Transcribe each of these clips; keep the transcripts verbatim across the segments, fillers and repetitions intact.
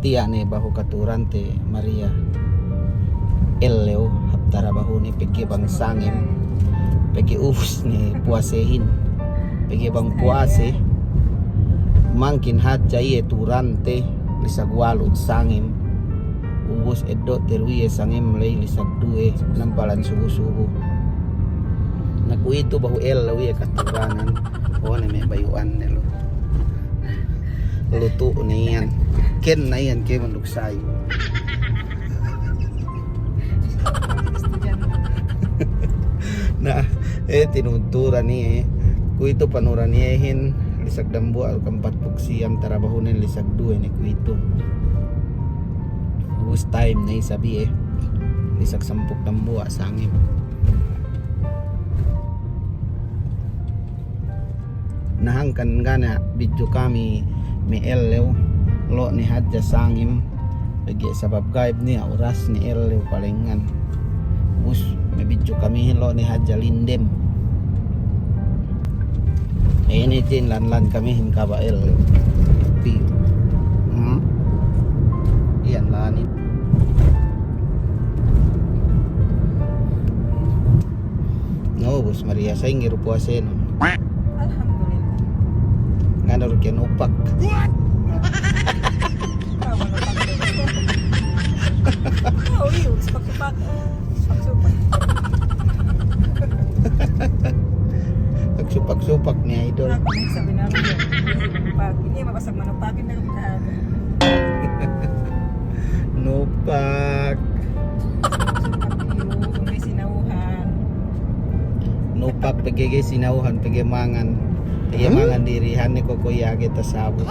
Tiya' ne behu katu'urante Maria ellew hap tarabahune pegge' bang sangem, pegge' ubus ne puwasehin, pegge' bang puwase mangkin hadja iye tu'urante lisag walu' sangem, ubus eddo'te du iye sangem ley lisag duwe nampalan subu-subu. Na kuwe'itu behu ellew iye katu'uranen, o ne me' bayu'anne lu. Lutu'ne iyan. Kenna iyan kēmon duk sayu. Na, e, tinuturan iye. Kuwe'itu panuran iyehin, lisag dambuwa' duk ampatpū' siyam, tarabahunen lisag duwe ne kuwe'itu. Ubus time ne isab iye, lisag sampū' dambuwa' sangem. Na hangkan ga' ne bidju kami me' ellew, lo' ne hadja sangem, pegge' sabab gaib niya' urasne ellew palengngan. Ubus me' bidju kamihin lo' ne hadja lindem. Inin tin lan-lan kamihin kaba' ellew. Pi. Hmm. Iyan lanin. No, ubus Maria, sa'ingge du puwasenun? Alhamdulillah. Nganu du ke nupak? Awa nupak. Oh, iyo, supak-supak. Supak-supak. Supak-supak ne, idol. Aku ne sabi nabi. Nupak. Ini mabasag manupakin na kami kahaba. Nupak. Nupak pegge' ga'i sinawuhan, pegge' mangan. Pegge' mangan dirihan ne ko' ko' iye ga'i tasabu.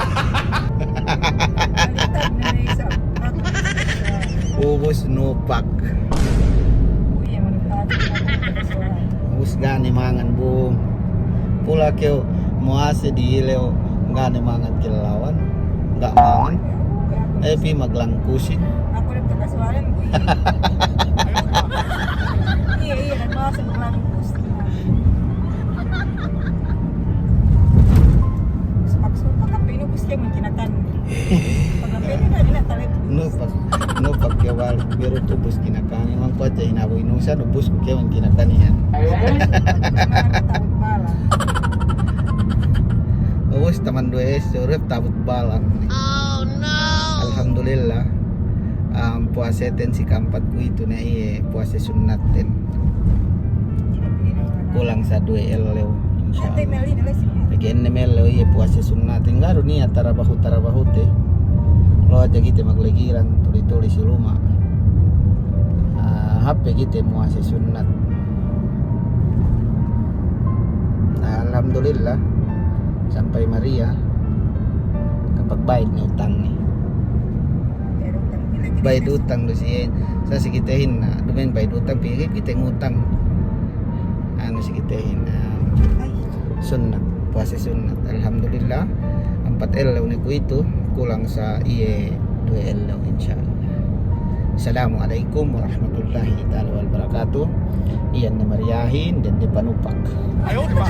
Ubus nupak. Ubus ga' ne mangan bu. Pula kew muwase di ilew ga' ne mangan kellawan. Ga' mangan. E, pī maglangkusin. Aku dap kakasuwalan, Bu. Iya, iya, dan bahasa maglangkus. Supak-supak, apa ini, bus, kēmon kinakan. Pag apa ini, kan, ini talep. Nupak, nupak ke balik, biru tu bus kinakan. Emang kuat ya, inabu inusan, bus ku kēmon kinakan iyan. Tabut bala. Ubus taman duwe es, urep tabut bala. Oh, no. Alhamdulillah. Am, puwaseten si ka'ampat kuwe'itu ne iye puwase sunnatten. Kulang sa duwe ellew, insya Allah. Pegge' ennem ellew iye puwase sunnatten. Ga' du niya' tarabahu-tarabahute. Lo' hadja kite maglegiran, tuli-tuli si luma'. Ah, hap pe kite muwase sunnat. Na, alhamdulillah, sampay Maria, kapagbayad ne utangne. Bayad utang du siye. Sa' si kitehin na, duma'in bayad utang, pī kite ngutang. Anu si kitehin, ah, sunnat, puwase sunnat. Alhamdulillah, ampat ellew ne kuwe'itu, kulang sa' iye duwe ellew, insya Allah. Assalamu alaikum warahmatullahi ta'ala wabarakatuh. Iyan ne Mariahin, dende panupak. Ayo, Pak.